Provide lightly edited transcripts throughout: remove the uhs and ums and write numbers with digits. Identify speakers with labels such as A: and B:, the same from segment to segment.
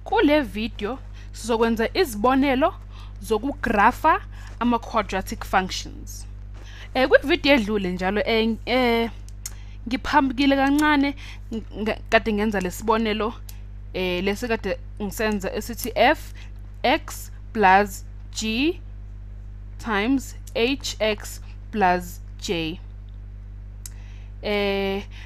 A: Kule video sizokwenza izibonelo zokugrafa ama-quadratic functions. Kwividiyo edlule njalo ngiphambukile kancane kade ngenza lesibonelo lesi kade ngisenza esithi f x plus g times hx plus j.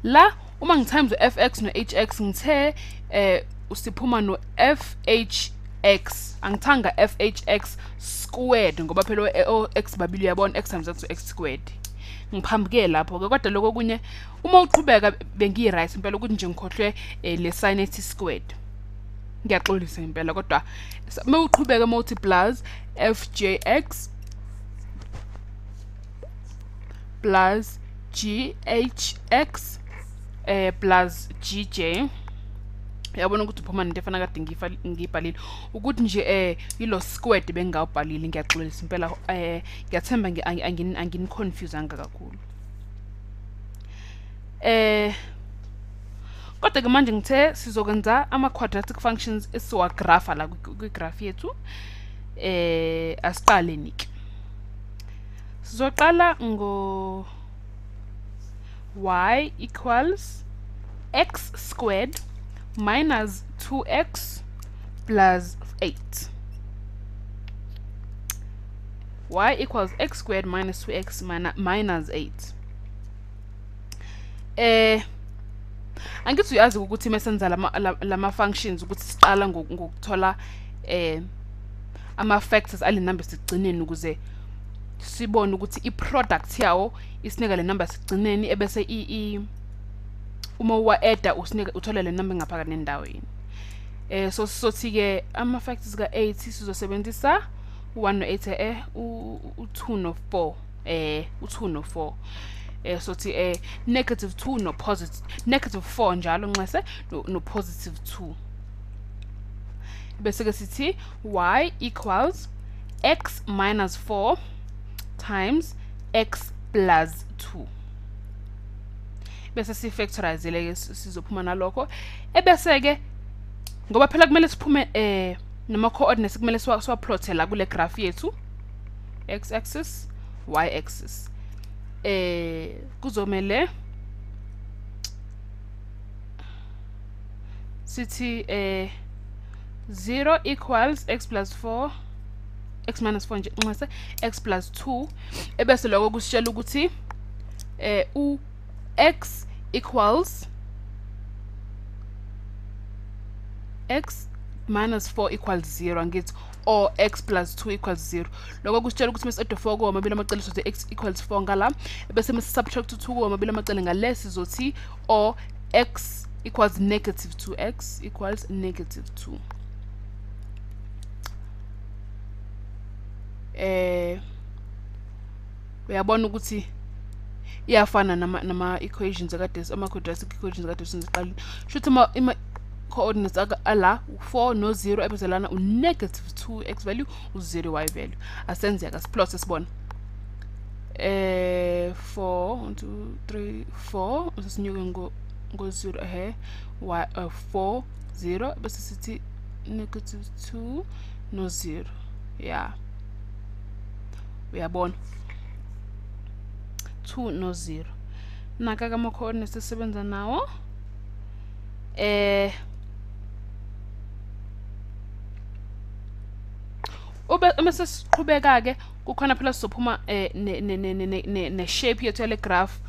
A: La uma ngitimes fx no hx ngithe usiphuma no fhx, angithanga fhx squared ngoba phela o x babili uyabona x times x x squared. Ngiphambuke lapho ke, kodwa lokho kunye uma uqhubeka bengiyi right impela ukuthi nje ngikhohlwe le sign ethi squared. Ngiyaxolisa impela, kodwa uma uqhubeka uma uthi plus fjx plus ghx plus gj, uyabona ukuthi uphuma nento efana kade ngiyibhalile ukuthi nje ilo squared bengawubhalile. Ngiyaxolisa impela, ngiyathemba anginiconfusanga kakhulu. Kodwa ke manje ngithe sizokwenza ama quadratic functions esiwagrafa la kwi-graph yethu. Asiqaleni ke. Sizoqala ngo y equals x squared minus 2x plus 8. Y equals x squared minus 2x minus 8. Angithi uyazi ukuthi mesenza lama functions ukuthi siqala ngokuthola ama factors ale number sigcineni ukuze sibone ukuthi i product yawo isinika le number sigcineni, ebese i uma uwa-adda usinike uthole le number ngaphakathi nendawo yini. So sizothi ke ama factors ka 8 sizosebenzisa u1 no 8, u2 no 4, u2 no 4. Sothi negative 2 no positive negative 4 njalo nxese no positive 2. Bese ke sithi y equals x minus 4 times x plus 2. Bese si factorizele ke sizophuma nalokho. Ebese ke ngoba phela kumele siphume noma coordinates kumele siwaplothe la kule graph yethu, x axis y axis. Kuzomele sithi 0 equals x plus 4 x minus 4 nje nxese x plus 2, ebese lokho kusitshela ukuthi u x equals x minus 4 equals 0, angithi, or x plus 2 equals 0. Lokho kusitshela ukuthi mase add 4 kuwo amabili amacele sizothi x equals 4 ngala, bese mase subtract 2 kuwo amabili amacele ngale sizothi or x equals negative 2, x equals negative 2. Uyabona ukuthi iyafana nama equations akade ama quadratic equations akade siziqalile. Shuthi ama coordinates ala 4 no 0 ebese lana u negative 2 x value u 0 y value. Asenzeka siplot sibona. 4 1 2 3 4 usisinyuke ngo 0 y 4 0 bese sithi negative 2 no 0. Yeah, uyabona 2 no 0. Naka ama coordinates esisebenza nawo. Ube sesiqhubeka ke kukhona phela sizophuma ne shape yethu yale graph.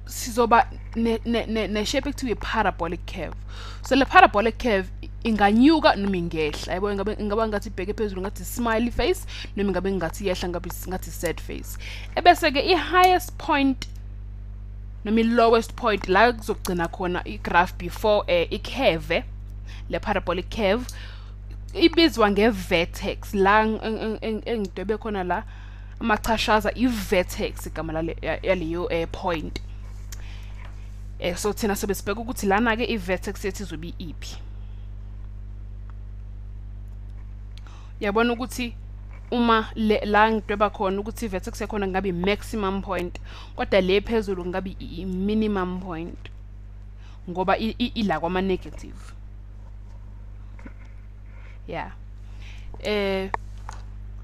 A: Sizoba ne shape ekuthiwa i-parabolic curve. So le parabolic curve inganyuka noma ingehla, yabo, ingaba ngathi ibheke phezulu ngathi smiley face, noma ingabe ngathi yehla ngathi sad face. Ebese ke i-highest point noma i-lowest point la kuzogcina khona i-graph before i-curve, le parabolic curve ibizwa nge-vertex. La engidwebe khona la amachashaza i-vertex igama yaleyo point. So thina sobe sibheka ukuthi lana ke i-vertex yethu izobe iphi. Uyabona ukuthi uma la ngidweba khona ukuthi i-vertex yakhona ngabe i-maximum point, kodwa le phezulu ngabe i-minimum point ngoba ila kwama negative. Yeah,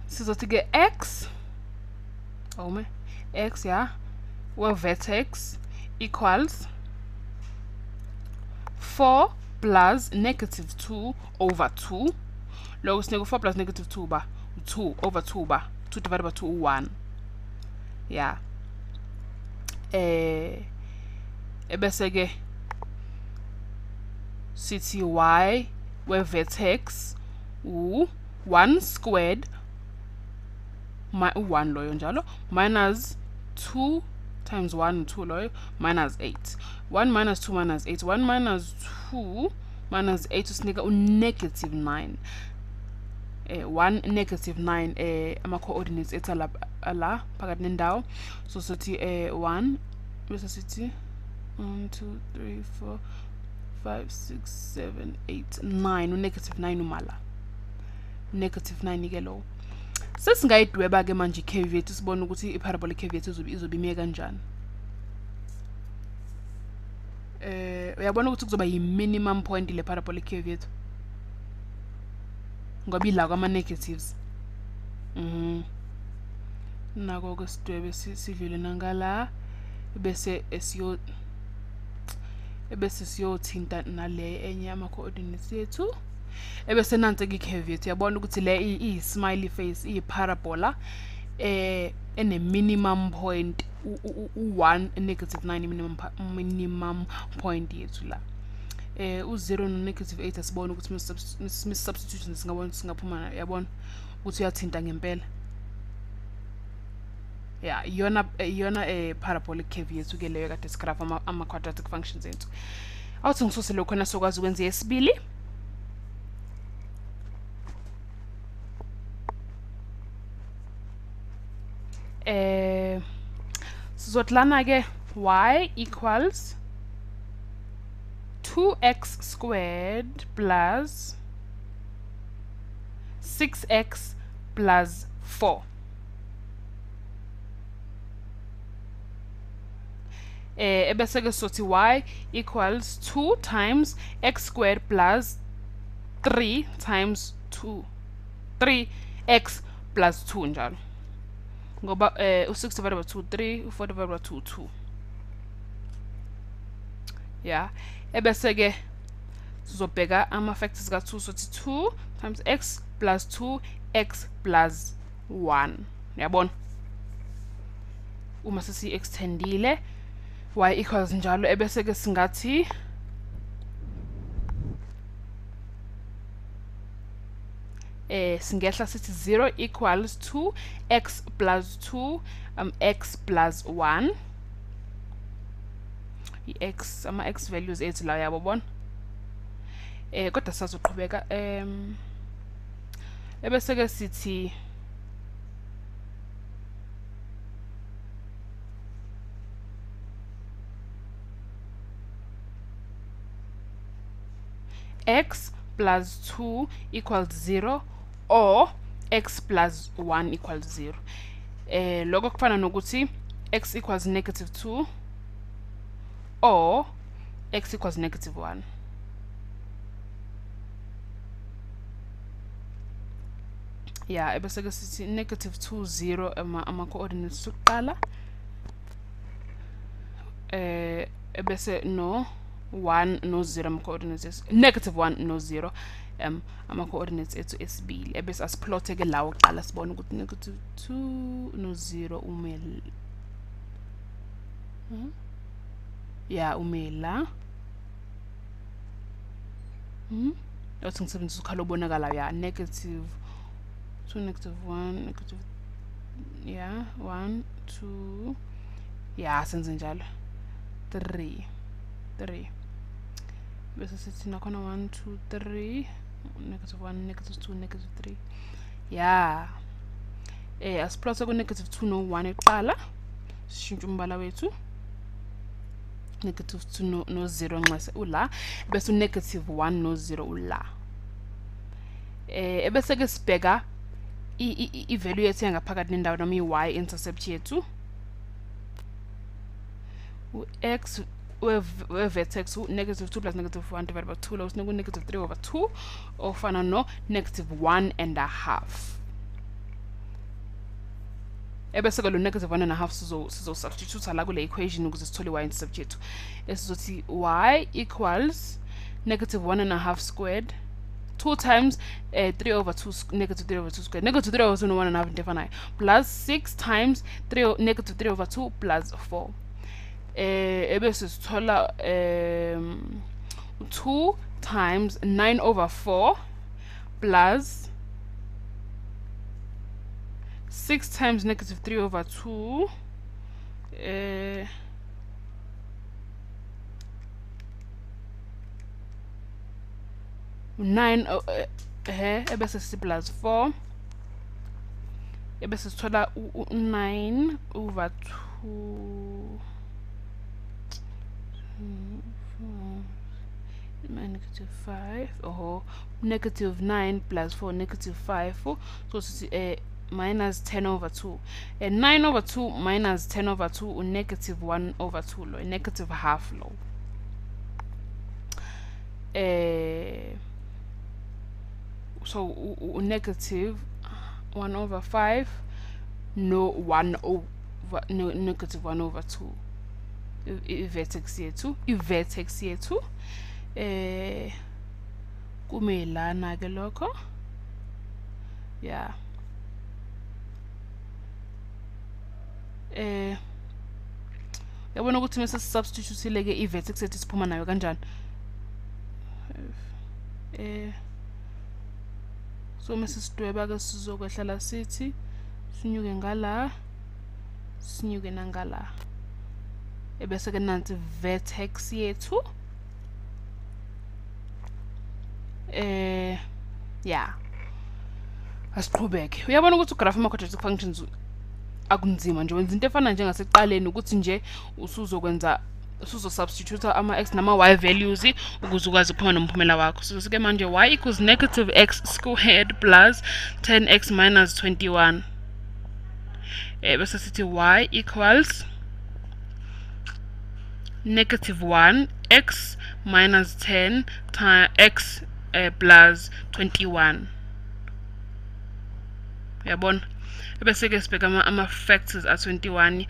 A: sizothi ke x awume x ya we vertex equals 4 plus negative 2 over 2. Lokho sinika 4 plus negative 2 ba 2 over 2 ba 2 divided by 2 1. Yeah, ebese ke sithi y we vertex u 1 squared 1 loyo njalo minus 2 times 1 2 loyo minus 8. 1 minus 2 minus 8. 1 minus 2 minus 8 usinika u negative 9. 1 negative 9 ama coordinates ethu la phakathi nendawo. So sithi 1 bese sithi 1 2 3 4 5 6 7 8 9, u negative 9 umala negative 9 ke lo. Sesingayidweba ke manje i-curve yethu sibone ukuthi i-parabolic curve yethu izobe ime kanjani. Uyabona ukuthi kuzoba yi-minimum point le parabolic curve yethu ngoba ila kwama negatives. Nako ke sidwebe sidlule nangala bese siyothinta nale enye ama coordinates yethu. Ebese nansi ke curve yethu, uyabona ukuthi le iyi smiley face, iyi parabola ene minimum point u1 negative 9 minimum point yethu la. U0 no negative 8 asibona ukuthi miss substitution singabona singaphuma, uyabona ukuthi uyathinta ngempela. Yeah, iyona parabolic curve yethu ke leyo kade sigraph ama quadratic functions ethu. Awuthi ngisuse lokho na sokwazi ukwenza yesibili. Sizothi ke y equals 2x squared plus 6x plus 4. Ebese ke sothi y equals 2 times x squared plus 3 times 2 3x plus 2 njalo. Ngoba u6 divided by 2 3, u4 divided by 2 2. Yeah, ebese ke sizobheka ama factors ka 2, sothi 2 times x plus 2 x plus 1. Uyabona uma sesi extendile y equals njalo, ebese ke singathi singehla sithi 0 equals 2 x plus 2 x plus 1. I-x ama x values ethu la, uyabona. Kodwa sazoqhubeka ebese ke sithi x plus 2 equals 0 or x plus 1 equals 0. Lokho kufana nokuthi x equals negative 2 or x equals negative 1. Yeah, ebese ke sithi negative 2 0 ama coordinates sokuqala, ebese no 1 no 0 ama coordinates, negative 1 no 0 ama coordinates ethu esibili. Ebese asiplothe ke lawo kuqala sibone ukuthi negative 2 no 0 ume ya ume la. Othi ngisebenzisa ukhala obonakalayo, ya negative 2 negative 1 negative, yeah 1 2, ya senze njalo 3 3, bese sithi nakhona 1 2 3 negative 1 negative 2 negative 3. Ya asiplothe ku negative 2 no 1 eqala, sishintshe umbala wethu negative 2 no 0 nxese ula, bese negative 1 no 0 ula. Ebese ke sibheka i-value yethu yangaphakathi nendawo noma i-y intercept yethu, u-x we-vertex negative 2 plus negative 1 divided by 2 lo usinika negative 3 over 2 ofana no negative 1.5. Ebese ke lo negative 1.5 sizo substitute la kule equation ukuze sithole y intercept yethu. Esizothi y equals negative 1.5 squared 2 times 3 over 2 negative 3 over 2 squared negative 3 over 2 no 1.5 into efanayo plus 6 times 3 negative 3 over 2 plus 4. Ebese sithola 2 times 9 over 4 plus 6 times negative 3 over 2 9 ebese si plus 4 ebese sithola 9 over 2 negative 5 oh negative 9 plus 4 negative 5 so minus 10 over 2 and 9 over 2 minus 10 over 2 negative 1 over 2 lo negative half lo so negative 1 over 5 no 1 over no negative 1 over 2 i-vertex yethu kume lana ke lokho yeah. Yabona ukuthi mase substitute ke i-vertex yethu siphuma nayo kanjani. So mase sidweba ke sizokwehla la sithi sinyuke ngala sinyuke nangala ebese ke nansi vertex yethu yeah. Asiqhubeke. Uyabona ukuthi ugraph ama quadratic functions akunzima nje, wenza into efana njengasekuqaleni ukuthi nje usuzokwenza usuzo substitute ama x nama y values ukuze ukwazi ukuphuma nomphumela wakho. So sike manje y equals negative x squared plus 10x minus 21 bese sithi y equals negative 1 x minus 10 times x plus 21. Uyabona bese ke sibheka ama factors a 21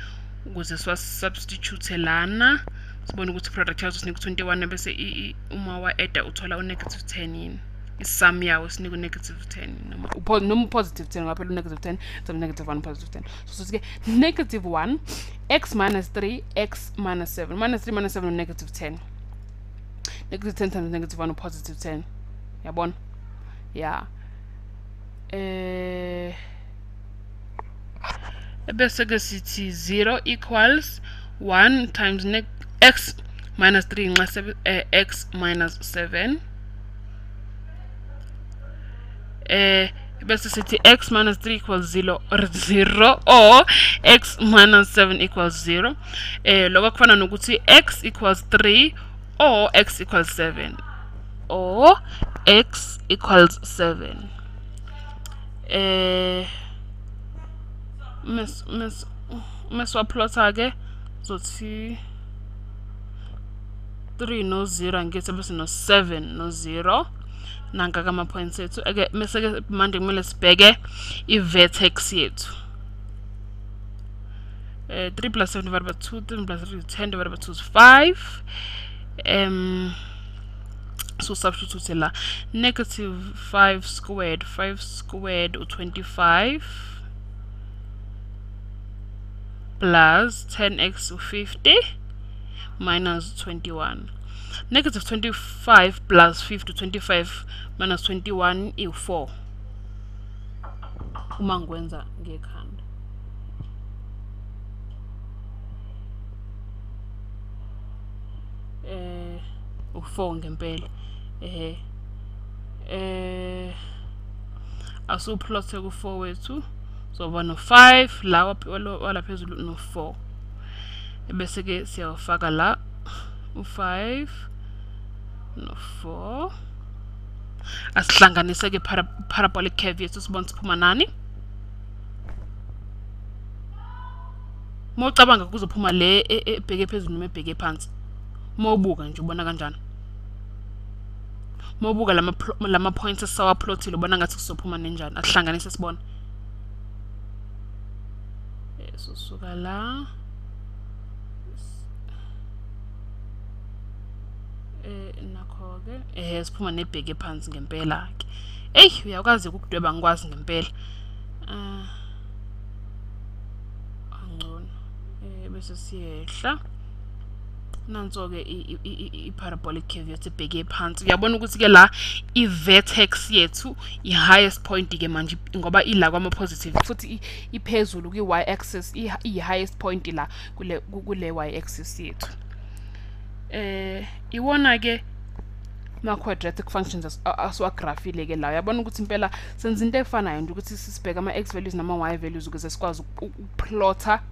A: ukuze siwa substitute lana sibone ukuthi product yazo sinika 21 bese uma wa add uthola u negative 10 yini isum yawo sinika negative 10 noma positive 10 ngaphela u negative 10 times negative 1 positive 10. So sike negative 1 x minus 3 x minus 7 minus 3 minus 7 negative 10 negative 10 times negative 1 positive 10. Yabona yeah. Bese ke sithi 0 equals 1 times x minus 3 x minus 7 bese sithi x minus 3 equals 0 or 0 or x minus 7 equals 0. Lokho kufana nokuthi x equals 3 or x equals 7 or x equals 7. Mesiwaplotha ke zothi 3 no 0 angithi bese no 7 no 0 nanka kama points ethu. Ake mase ke manje kumele sibheke i-vertex yethu. 3 plus 7 divided by 2, 3 plus 3 is 10 divided by 2 is 5. So substitute la negative 5 squared 5 squared or 25 plus 10x 50 minus 21. Negative 25 plus 50 25 minus 21 is 4. Uma ngikwenza ngekhanda. U4 ngempela. Asuplothe ku4 wethu. So no 5 la wala phezulu no 4. Bese ke siyawafaka la u5 no 4. Asihlanganise ke parabolic curve yethu sibone siphuma nani. Uma ucabanga kuzophuma le ebheke phezulu noma ebheke phansi. Mawubuka nje ubona kanjani? Mawubuka lama points esiwaplothile ubona ngathi kuzophuma nenjani? Akuhlanganise sibone. Susuka la nakho ke siphuma nebheke phansi ngempela ke. Ey, uyakwazi ukudweba, ngikwazi ngempela. Angcono bese siyehla. Nanso ke i-parabolic curve yethu ebheke phansi. Uyabona ukuthi ke la i-vertex yethu i-highest point ke manje, ngoba ila kwama positive futhi iphezulu kwi-y axis, i-highest point la kule y axis yethu. Iwona ke ma quadratic functions asiwagrafile ke la. Uyabona ukuthi impela senza into efanayo nje ukuthi sisibheke ama x values nama y values ukuze sikwazi ukuplotha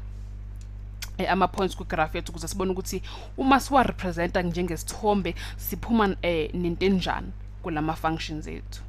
A: ama points ku graph yethu, ukuze sibone ukuthi uma siwa representa njengesithombe siphuma nento enjani kulama functions ethu.